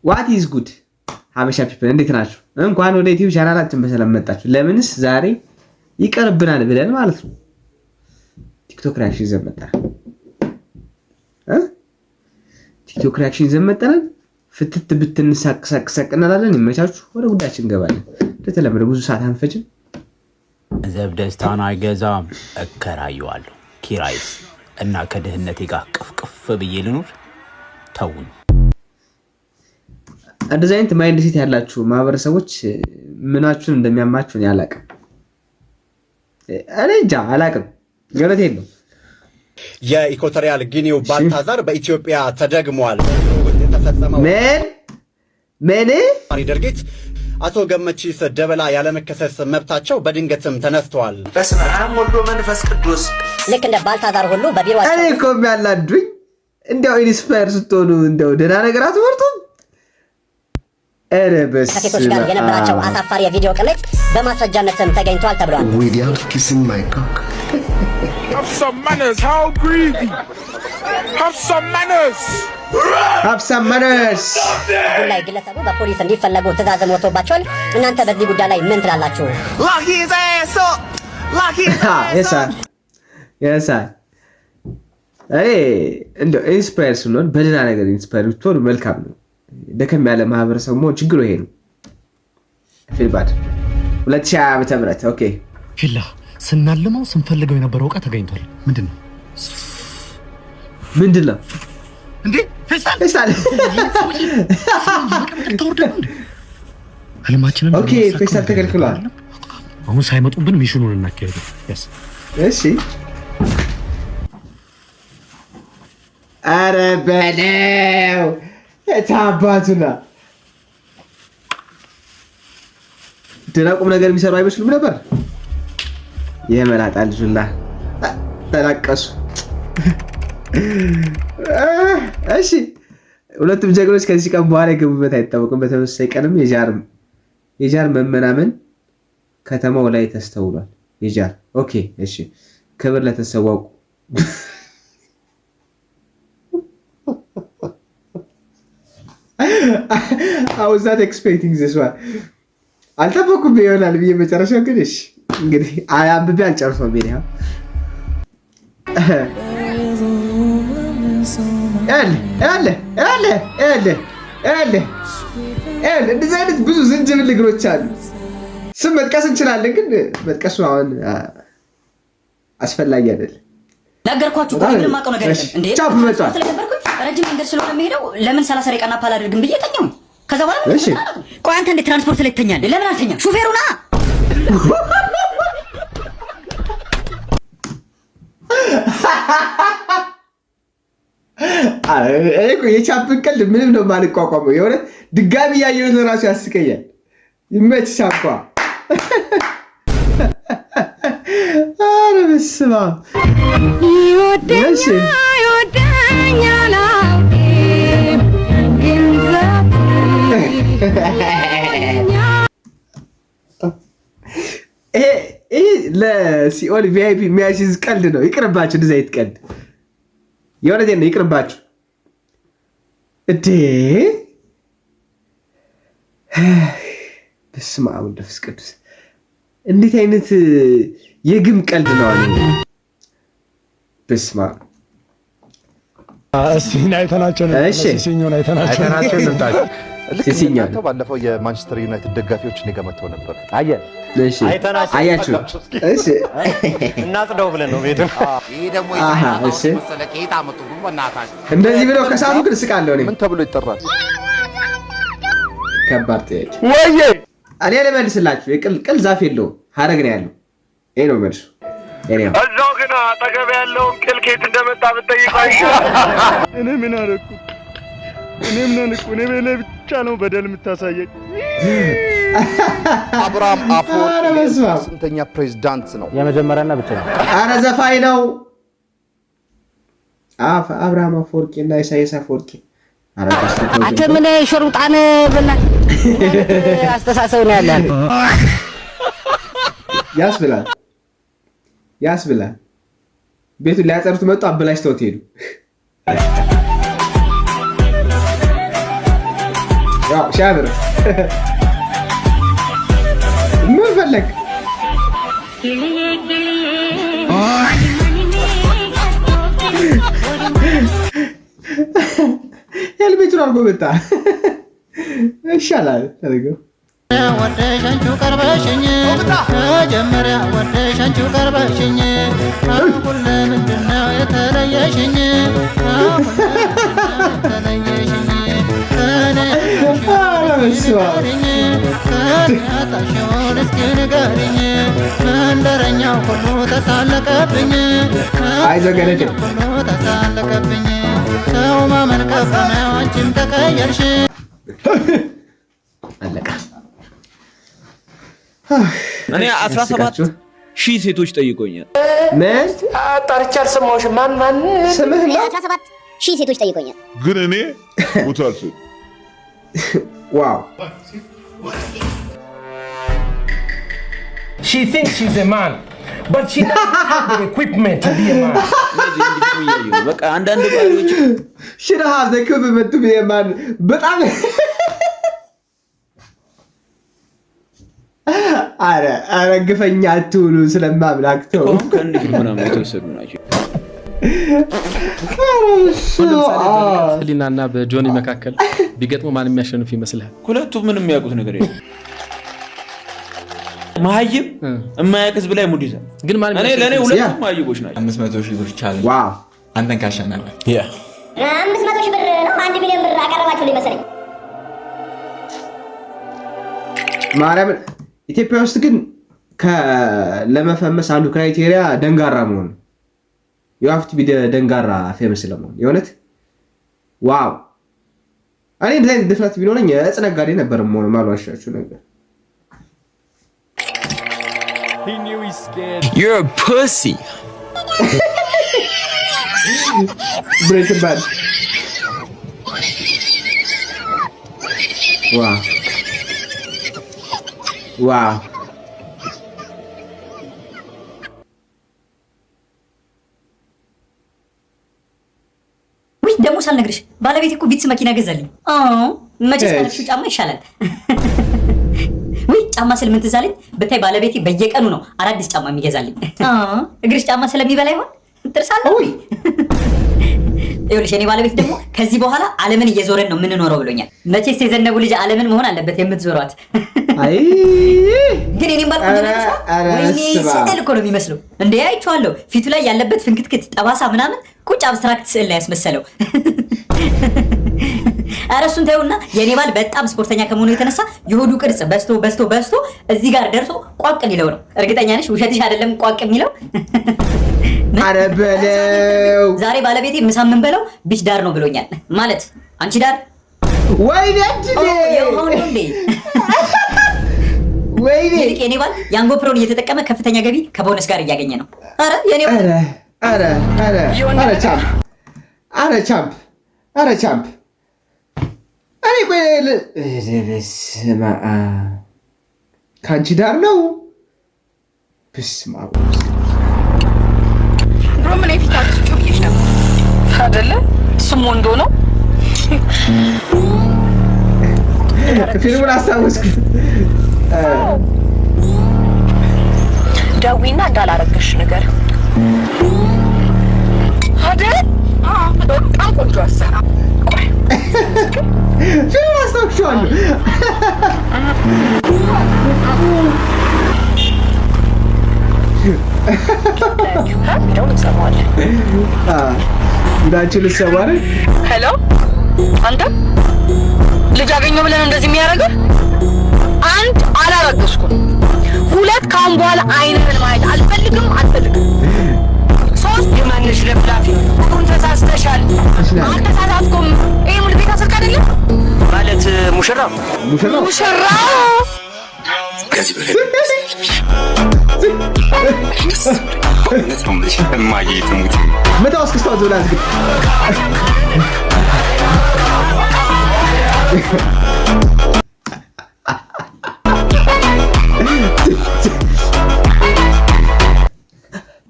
What is good ሀበሻ people፣ እንዴት ናችሁ? እንኳን ወደ ዩቲዩብ ቻናላችን በሰላም መጣችሁ። ለምንስ ዛሬ ይቀርብናል ብለን ማለት ነው ቲክቶክ reaction ይዘን መጥተናል። ቲክቶክ reaction ይዘን መጥተናል። ፍትት ብትንሳቅ ሳቅ ሳቅ እንላለን። ይመቻችሁ። ወደ ጉዳያችን እንገባለን። እንደተለመደው ብዙ ሰዓት አንፈጅም። ገንዘብ ደስታን አይገዛም። እከራየዋለሁ። ኪራይስ እና ከድህነቴ ጋር ቅፍቅፍ ብዬ ልኑር? ተውኝ። እንደዚህ አይነት mindset ያላችሁ ማህበረሰቦች ምናችሁን እንደሚያማችሁ እኔ አላቅም። እኔ እንጃ አላቅም። ገለት ነው። የኢኳቶሪያል ጊኒው ባልታዛር በኢትዮጵያ ተደግሟል። የተፈጸመው ምን ምን ድርጊት አቶ ገመቺስ ደበላ ያለመከሰስ መብታቸው በድንገትም ተነስተዋል። በስመ አብ ወልድ ወመንፈስ ቅዱስ። ልክ እንደ ባልታዛር ሁሉ በቢሮአቸው እኔ እኮ የሚያላዱኝ እንዲያው inspire ስትሆኑ እንዲያው ደህና ነገር አትመርጡም። ኧረ ከሴቶች ጋር በስመ የነበራቸው አብ። አሳፋሪ የቪዲዮ ቅሌት በማስረጃነትም ተገኝቷል ተብሏል። Without kissing my cock. Have some manners. How greedy. Have some manners. Have some manners. አሁን ላይ ግለሰቡ በፖሊስ እንዲፈለጉ ትዕዛዝም ወጥቶባቸዋል። እናንተ በዚህ ጉዳይ ላይ ምን ትላላችሁ? Lock his ass up. Lock his ass up. የሳ እኔ እንደው inspire ስንሆን በደህና ነገር inspire ብትሆኑ መልካም ነው። ደከም ያለ ማህበረሰብ መሆን ችግሩ ይሄ ነው። Feel bad 2020 ዓመተ ምህረት okay። ፊላ ስናልመው ስንፈልገው የነበረው እቃ ተገኝቷል። ምንድን ነው? ምንድን ነው እንዴ? ፌስታል። ፌስታል። ተወርደ ነው እንዴ? ህልማችንን okay፣ ለማሳካት ፌስታል ተከልክሏል። አሁን ሳይመጡብን mission ኑን እናካሄደው። Yes. እሺ፣ ኧረ በለው የታባቱና ደህና ቁም ነገር የሚሰሩ አይመስሉም ነበር። የመላጣ ልጁላ ተላቀሱ። እሺ፣ ሁለቱም ጀግኖች ከዚህ ቀን በኋላ የገቡበት አይታወቅም። በተመሳሳይ ቀንም የጃር መመናመን ከተማው ላይ ተስተውሏል። የጃር okay፣ እሺ፣ ክብር ለተሰዋው። I was not expecting this one. አልጠበኩም ይሆናል ብዬ መጨረሻው ግን እሺ፣ እንግዲህ አንብቤ አልጨርሰውም። ይሄ ያለ ያለ ያለ ያለ ያለ እንደዚህ አይነት ብዙ ዝንጅብል እግሮች አሉ። ስም መጥቀስ እንችላለን፣ ግን መጥቀሱ አሁን አስፈላጊ አይደለም። ነገርኳችሁ እኮ ምንም አውቀው ነገር የለም። እንዴ ቻፕ መጥቷል። ስለነበርኩኝ ረጅም መንገድ ስለሆነ የምሄደው ለምን 30 ደቂቃ nap አላደርግም ብዬ ተኛሁኝ። ከዛ በኋላ ምንም እሺ። አላውቅም። ቆይ አንተ እንዴት ትራንስፖርት ላይ ትተኛለህ? ለምን አልተኛም? ሹፌሩ ና እኔ እኮ የቻፕን ቀልድ ምንም ነው የማልቋቋመው። የሆነ ድጋሚ ያየሁት እራሱ ያስቀኛል። ይመች ቻፓ። ኧረ በስመ አብ። እሺ፣ ይሄ ይሄ ለሲኦል VIP የሚያስይዝ ቀልድ ነው። ይቅርባችሁ፣ እንደዚህ አይነት ቀልድ የእውነቴን ነው። ይቅርባችሁ። እዴ በስመ አብ ወወልድ ወመንፈስ ቅዱስ። እንዴት አይነት የግም ቀልድ ነው አለ። በስመ አብ። እስቲ አይተናቸው ነው። እሺ። ሲሲኞን አይተናቸው አይተናቸው እንምጣ። ልክ ሲሲኞን። እናንተ ባለፈው የማንቸስተር ዩናይትድ ደጋፊዎች እኔ ጋር መጥተው ነበር። እሺ፣ አያችሁ። እሺ፣ እናጽደው ብለን ነው ቤቱን። ይህ ደግሞ አሃ፣ የቻይና እሺ። መሰለ ከየት አመጡ ግን በእናታችሁ። እንደዚህ ብለው ከሳቱ ግን እስቃለሁ እኔ። ምን ተብሎ ይጠራል? ከባድ ጥያቄ። ወይዬ እኔ ልመልስላችሁ። የቅል ቅል ዛፍ የለውም፣ ሀረግ ነው ያለው። ይሄ ነው መልሱ። እኔ እዛው ግን አጠገብ ያለውን ቅል ከየት እንደመጣ ብትጠይቀው አይሻልም? እኔ ምን አደረኩ? እኔ ምን አደረኩ? እኔ ላይ ብቻ ነው በደል የምታሳየኝ። አብርሃም ኧረ አፈወርቂ በስመ አብ። ስንተኛ ፕሬዝዳንት ነው? የመጀመሪያና ብቸኛ። አረ ዘፋኝ ነው። አብርሃም አፈወርቂ እና ኢሳያስ አፈወርቂ። ኧረ ተው፣ አንተ ምን ሸርሙጣን በእናትህ አስተሳሰብ ነው ያለህ? ያስብላል፣ ያስብላል። ቤቱን ሊያጸዱት መጡ፣ አበላሽተውት ሄዱ። ያው ሲያምር ምን ፈለግ? ሄልሜቱን አድርጎ መጣ። ይሻላል አድርገው። ወደሽ አንቺው ቀርበሽኝ፣ መጀመሪያ ወደሽ አንቺው ቀርበሽኝ፣ አሁን ለምንድነው የተለየሽኝ? አሁን ለምንድነው የተለየሽኝ? ከእኔ ንገሪኝ፣ ከእኔ ያጣሽውን እስኪ ንገሪኝ። መንደረኛው ሁሉ ተሳለቀብኝ፣ አይዞህ ገለቴ። ሁሉ ተሳለቀብኝ። ሰው ማመን ከፋ ነው፣ አንቺም ተቀየርሽ። አለቀ። እኔ 17,000 ሴቶች ጠይቆኛል። ምን? ጠርቼ አልሰማሁሽም። ማን ማን? ስምህ ነው? 17,000 ሴቶች ጠይቆኛል። ግን እኔ ቦታ አልሰጥም። Wow. She thinks she's a man, but she doesn't have the equipment to be a man. በቃ አንዳንድ ባህሪዎች She don't have the equipment to be a man። በጣም አረ አረ ግፈኛ አትሁኑ፣ ስለማምላክ ተው። ከአንድ ፊልም ምናምን የተወሰዱ ናቸው። ህሊናና በጆኒ መካከል ቢገጥሙ ማን የሚያሸንፍ ይመስልሃል? ሁለቱ ምንም የሚያውቁት ነገር የለም። መሀይም የማያውቅ ህዝብ ላይ ሙድ ይዛል። ግን ማን እኔ ለእኔ ሁለቱም መሀይቦች ናቸው። 500,000 ብር challenge አንተን ካሸነፈ። 500,000 ብር ነው፣ 1 ሚሊዮን ብር አቀረባችሁልኝ መሰለኝ። ማርያምን ኢትዮጵያ ውስጥ ግን ለመፈመስ አንዱ criteria ደንጋራ መሆን። You have to be ደንጋራ famous ለመሆን። የእውነት wow። እኔ እንደዚህ አይነት ድፍረት ቢኖረኝ እጽ ነጋዴ ነበር የምሆነው። ማልዋሻችሁ ነገር። You're a pussy. Breaking Bad. Wow. ውይ ደግሞ ሳልነግርሽ ባለቤቴ እኮ ቪትስ መኪና ገዛልኝ። አዎ መቼስ ካለሽው ጫማ ይሻላል። ውይ ጫማ ስል ምን ትዝ አለኝ ብታይ፣ ባለቤቴ በየቀኑ ነው አዳዲስ ጫማ የሚገዛልኝ። አዎ እግርሽ ጫማ ስለሚበላ ይሆን? ጥርስ አለው። ይኸውልሽ የኔ ባለቤት ደግሞ ከዚህ በኋላ ዓለምን እየዞረን ነው የምንኖረው ብሎኛል። መቼስ የዘነቡ ልጅ ዓለምን መሆን አለበት የምትዞሯት። አይ ግን የኔም ባል ቆንጆ ነው። ኧረ ወይኔ በስመ አብ። ስዕል እኮ ነው የሚመስለው። እንዴ አይቼዋለሁ። ፊቱ ላይ ያለበት ፍንክትክት ጠባሳ ምናምን ቁጭ abstract ስዕል ላይ ያስመሰለው። ኧረ እሱን ተይውና የኔ ባል በጣም ስፖርተኛ ከመሆኑ የተነሳ የሆዱ ቅርጽ በዝቶ በዝቶ በዝቶ እዚህ ጋር ደርሶ ቋቅ ሊለው ነው። እርግጠኛ ነሽ ውሸትሽ አይደለም ቋቅ የሚለው? ኧረ በለው። ዛሬ ባለቤቴ ምሳ የምንበላው beach ዳር ነው ብሎኛል። ማለት አንቺ ዳር? ወይኔ እድሌ! የውሃው ነው እንዴ? ወይኔ! ይልቅ የኔ ባል ያንጎ ፕሮን እየተጠቀመ ከፍተኛ ገቢ ከቦነስ ጋር እያገኘ ነው። ኧረ የኔ ኧረ ኧረ ኧረ ኧረ champ፣ ኧረ champ፣ ኧረ champ። እኔ ቆይ በስመ አብ፣ ከአንቺ ዳር ነው። በስመ አብ። ድሮ ምን የፊት አትስጩ ብዬሽ ነበር አይደለ? እሱም ወንዶ ነው። ፊልሙን አስታወስኩት። ደዊና እንዳላረገሽ ነገር አይደል? አዎ፣ በጣም ቆንጆ ሀሳብ። ፊልሙን አስታውሻለሁ። የሚለውን እንሰማዋለን። ጉዳችሁ ልትሰሙ አይደል? Hello፣ አንተ ልጅ አገኘው ብለን እንደዚህ የሚያደርገው? አንድ አላረገዝኩም፣ ሁለት ከአሁን በኋላ አይንህን ማየት አልፈልግም አልፈልግም፣ ሶስት የማንሽ ለፍላፊ ሁን ተሳስተሻል። አልተሳሳትኩም። ይሄ ሙሉጌታ ስልክ አይደለም? ማለት ሙሽራው። ሙሽራው። ሙሽራው። ከዚህ በላይ እማዬ ትሙት። ምታው እስክስታው ብላ እስኪ።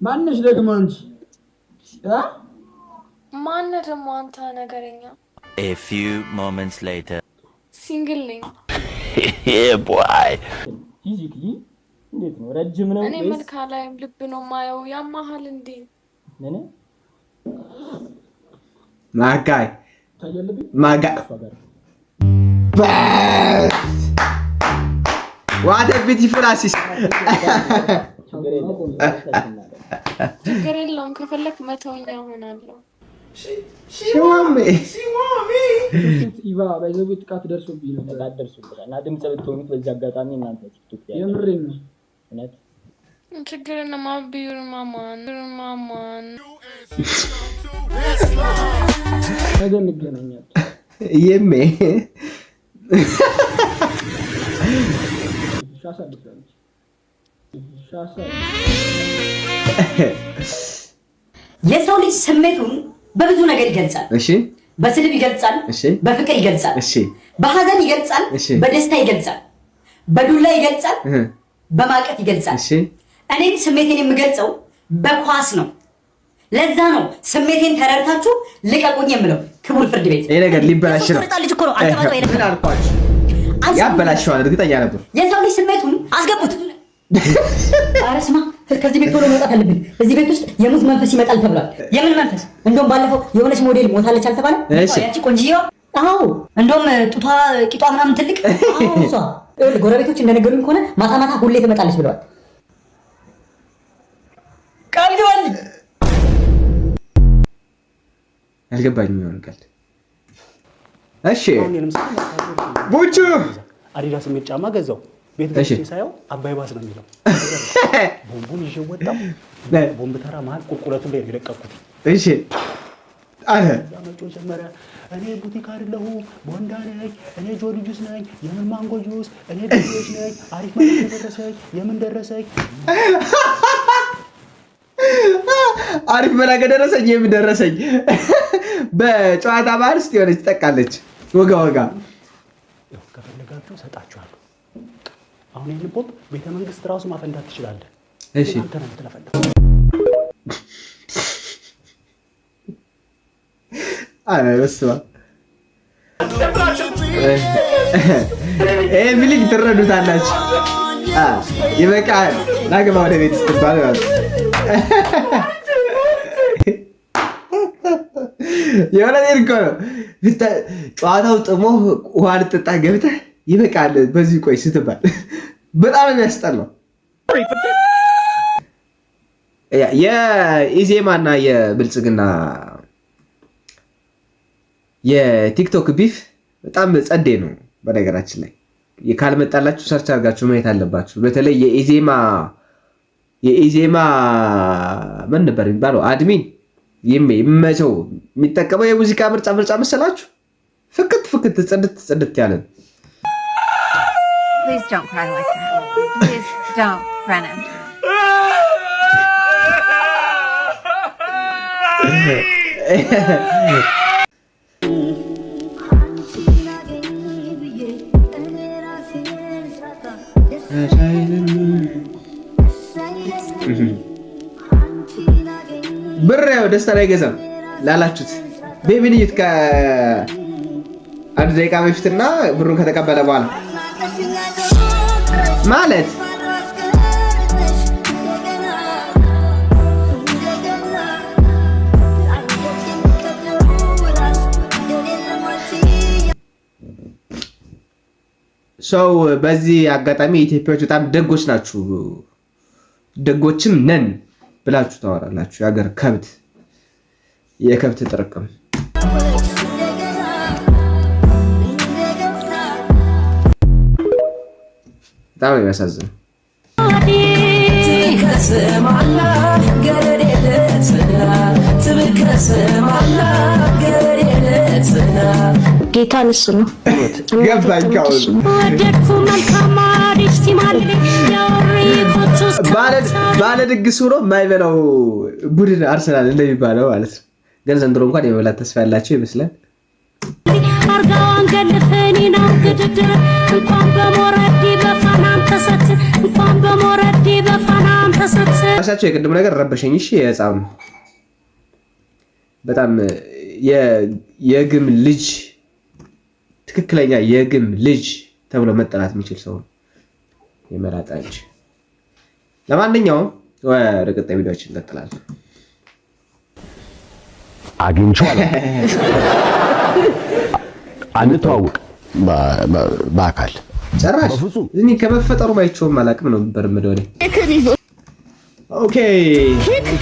ማነሽ ደግሞ አንቺ? ማነህ ደግሞ አንተ ነገረኛ? A few moments later. Single ነኝ። Physically እንዴት ነው? ረጅም ነው እኔ ወይስ መልክ አላይም፣ ልብ ነው ማየው። ያማሃል እንዴ? ምን My guy. ታያለብኝ? My guy. What a beautiful assist. ችግር የለም። ችግር የለውም። ከፈለክ መተውኛ ሆናለሁ። ሽዋሜ። ኢቫ by the way ጥቃት ደርሶብኝ ነው። ጥቃት ደርሶብሻል እና ድምፅ ብትሆኑት በዚህ አጋጣሚ እናንተ ቲክቶክ ላይ የምሬን ነው። እውነት ችግር ማቢዩር ማማን ማማን። ነገ እንገናኛለን። የሜ። እሺ፣ አሳልፊያለሁ። እሺ፣ አሳልፊ። የሰው ልጅ ስሜቱን በብዙ ነገር ይገልጻል። በስድብ ይገልጻል፣ በፍቅር ይገልጻል፣ በሀዘን ይገልጻል፣ በደስታ ይገልጻል፣ በዱላ ይገልጻል፣ በማቀፍ ይገልጻል። እኔም ስሜቴን የምገልጸው በኳስ ነው። ለዛ ነው ስሜቴን ተረድታችሁ ልቀቁኝ የምለው። ክቡር ፍርድ ቤት፣ ይሄ ነገር ሊበላሽ ነው። የሶስት ወር ልጅ እኮ ነው አንጠባጥባ የነበረው። ምን አልኳችሁ? ያበላሸዋል፣ እርግጠኛ ነበር። የሰው ልጅ ስሜቱን አስገቡት። ኧረ ስማ፣ ከዚህ ቤት ቶሎ መውጣት አለብን። እዚህ ቤት ውስጥ የሙት መንፈስ ይመጣል ተብሏል። የምን መንፈስ? እንደውም ባለፈው የሆነች ሞዴል ሞታለች አልተባለም? እሺ። ያቺ ቆንጅዬዋ። አዎ፣ እንደውም ጡቷ ቂጧ ምናምን ትልቅ። አዎ፣ እሷ። ይኸውልህ፣ ጎረቤቶች እንደነገሩኝ ከሆነ ማታ ማታ ሁሌ ትመጣለች ብለዋል። ቃል ግባልኝ። አልገባኝም የሆነ ቀልድ። እሺ ቡቹ። አዲዳስ የሚል ጫማ ገዛው። ቤት ገብቼ ሳየው አባይ ባስ ነው የሚለው። ቦምቡን ይዤ ወጣሁ። ቦምብ ተራ መሀል ቁልቁለቱን ላይ ነው የለቀኩት። እሺ አለ። እዛ መጮህ ጀመረ። እኔ ቡቲክ አይደለሁም ቦንዳ ነኝ። እኔ ጆሊ ጁስ ነኝ። የምን ማንጎ ጁስ? እኔ ዱቄት ነኝ። አሪፍ ማለት ደረሰኝ። የምን ደረሰኝ? አሪፍ መላ ከደረሰኝ የምን ደረሰኝ? በጨዋታ ባህል ውስጥ የሆነች ትጠቃለች። ወጋ ወጋ። ያው ከፈለጋችሁ እሰጣችኋለሁ። አሁን ይህን ቦምብ ቤተ መንግስት ራሱ ማፈንዳት ትችላለህ። ግን አንተ ነው የምትለፈልፈው። አረ በስመ አብ። ይሄ feeling ትረዱታላችሁ። ይበቃል፣ ናግባ ወደ ቤት ስትባል ማለት ነው። የሆነ እኮ ነው። ጨዋታው ጥሞ ውሃ ልጠጣ ገብተህ ይበቃል በዚህ ቆይ ስትባል በጣም ነው የሚያስጠላው። የኢዜማ እና የብልጽግና የቲክቶክ beef በጣም ጸዴ ነው። በነገራችን ላይ ካልመጣላችሁ search አድርጋችሁ ማየት አለባችሁ። በተለይ የኢዜማ ምን ነበር የሚባለው admin ይመቸው የሚጠቀመው የሙዚቃ ምርጫ ምርጫ መሰላችሁ ፍክት ፍክት ጽድት ጽድት ያለ ነው። Please don't cry like that. Please don't, Brennan. ብር ያው ደስታ ላይ ገዛም ላላችሁት ቤቢን እዩት። ከ1 ደቂቃ በፊትና ብሩን ከተቀበለ በኋላ ማለት ሰው በዚህ አጋጣሚ ኢትዮጵያዎች በጣም ደጎች ናችሁ፣ ደጎችም ነን ብላችሁ ታወራላችሁ። የሀገር ከብት የከብት ጥርቅም። በጣም ነው የሚያሳዝነው። ጌታን እሱ ነው። ገባኝ። ባለ ድግስ ሆኖ የማይበላው ቡድን አርሰናል እንደሚባለው ማለት ነው። ግን ዘንድሮ እንኳን የመብላት ተስፋ ያላቸው ይመስላል። ራሳቸው የቅድሙ ነገር ረበሸኝ። እሺ የህፃኑ በጣም የግም ልጅ ትክክለኛ የግም ልጅ ተብሎ መጠራት የሚችል ሰው ነው። የመላጣ ልጅ። ለማንኛውም ወደ ቀጣይ ቪዲዮችን እንቀጥላለን። አግኝቼዋለሁ። አንተዋወቅ በአካል። ጭራሽ እኔ ከመፈጠሩ አይቼውም አላውቅም ነው ነበር የምለው እኔ። ኬክን ይዞ Okay።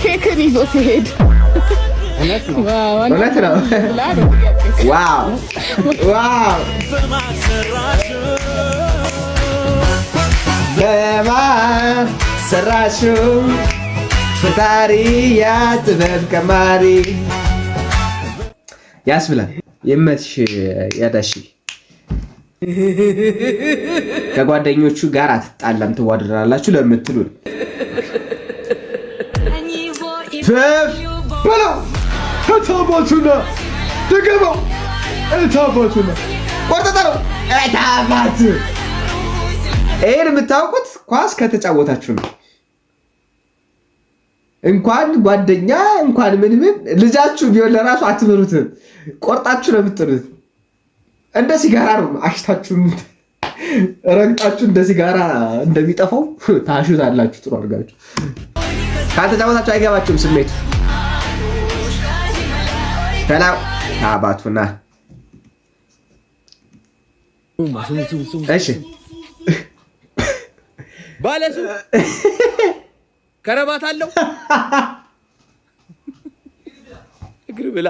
ኬክን ይዞ ሲሄድ። እውነት ነው። Wow! በማን ሰራሽው ፈጣሪ ያ ጥበብ ቀማሪ ያስብላል። የመትሽ ያዳሺ። ከጓደኞቹ ጋር አትጣላም ትዋደዳላችሁ ለምትሉን በለው እታባቱና ድገመው እታባቱና ቆርጠጠለው እታባት። ይህን የምታውቁት ኳስ ከተጫወታችሁ ነው። እንኳን ጓደኛ እንኳን ምን ምን ልጃችሁ ቢሆን ለራሱ አትምሩትም። ቆርጣችሁ ነው የምትጥሉት። እንደ ሲጋራ ነው አሽታችሁ ረግጣችሁ እንደ ሲጋራ እንደሚጠፋው ታሹታላችሁ። ጥሩ አድርጋችሁ ካልተጫወታችሁ አይገባችሁም ስሜቱ። በላው አባቱና። እሺ። ባለሱፍ ከረባት አለው፣ እግር ብላ።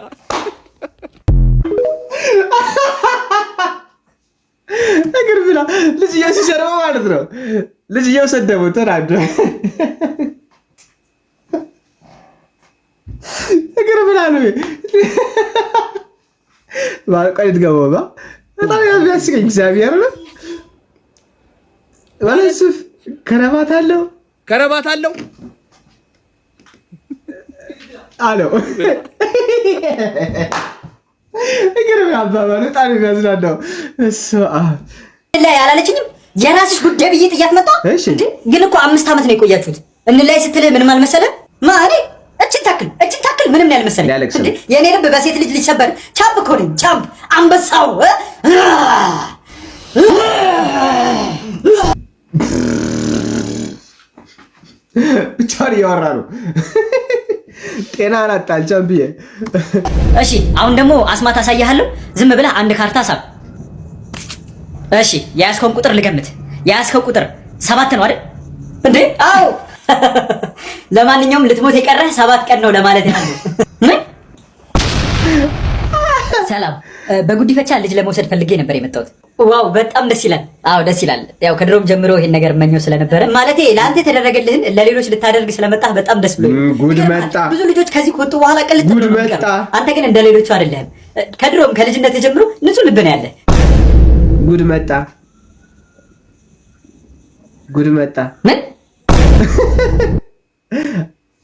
እግር ብላ። ልጅየው ሲሰድበው ማለት ነው። ልጅየው ሰደበው ተናዶ እግር ብላ ነው። ቆይ ልትገባው በጣም የሚያስቀኝ እግዚአብሔር ነው። ባለሱፍ ከረባት አለው። ከረባት አለው። አለው። እግር ብላ አባባሉ በጣም የሚያዝናናው እሱ። ላይ አላለችኝም። የራስሽ ጉዳይ ብዬ ጥያት መጣ። ግን እኮ 5 ዓመት ነው የቆያችሁት። እንላይ ስትልህ ምንም አልመሰለም። ማ እኔ እችን ታክል እችን ታክል ምንም ያልመሰለኝ። እንዴ የእኔ ልብ በሴት ልጅ ሊሰበር champ እኮ ነኝ champ አንበሳው። ብቻውን እያወራ ነው። ጤና አላጣል ቻምፕዬ። እሺ አሁን ደግሞ አስማት አሳያለሁ። ዝም ብለህ አንድ ካርታ ሳብ። እሺ የያዝከውን ቁጥር ልገምት። የያዝከው ቁጥር 7 ነው አይደል? እንዴ አዎ። ለማንኛውም ልትሞት የቀረህ 7 ቀን ነው ለማለት ያህል ነው። ምን? ሰላም፣ በጉዲፈቻ ልጅ ለመውሰድ ፈልጌ ነበር የመጣሁት። Wow በጣም ደስ ይላል። አዎ ደስ ይላል። ያው ከድሮም ጀምሮ ይሄን ነገር እመኘው ስለነበረ ማለቴ ለአንተ የተደረገልህን ለሌሎች ልታደርግ ስለመጣህ በጣም ደስ ብሎኛል። ጉድ መጣ። ብዙ ልጆች ከዚህ ከወጡ በኋላ ቅልጥ ጉድ ብለው ነው መጣ። የሚቀሩት። አንተ ግን እንደ ሌሎቹ አይደለህም። ከድሮም ከልጅነት ጀምሮ ንጹህ ልብ ነው ያለህ። ጉድ መጣ። ጉድ መጣ። ምን?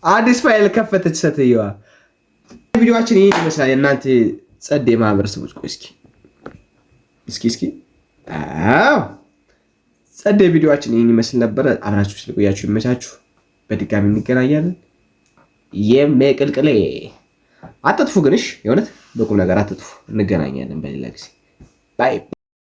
አዲስ ፋይል ከፈተች ሴትየዋ። ቪዲዮአችን ይህን ይመስላል። የእናንተ ጸዴ ማህበረሰቦች፣ ቆይ እስኪ እስኪ እስኪ አዎ ጸዴ ቪዲዮአችን ይህን ይመስል ነበረ። አብራችሁ ስለቆያችሁ ይመቻችሁ። በድጋሚ እንገናኛለን። የሜቅልቅሌ አትጥፉ ግን እሺ፣ የእውነት በቁም ነገር አትጥፉ። እንገናኛለን በሌላ ጊዜ። Bye.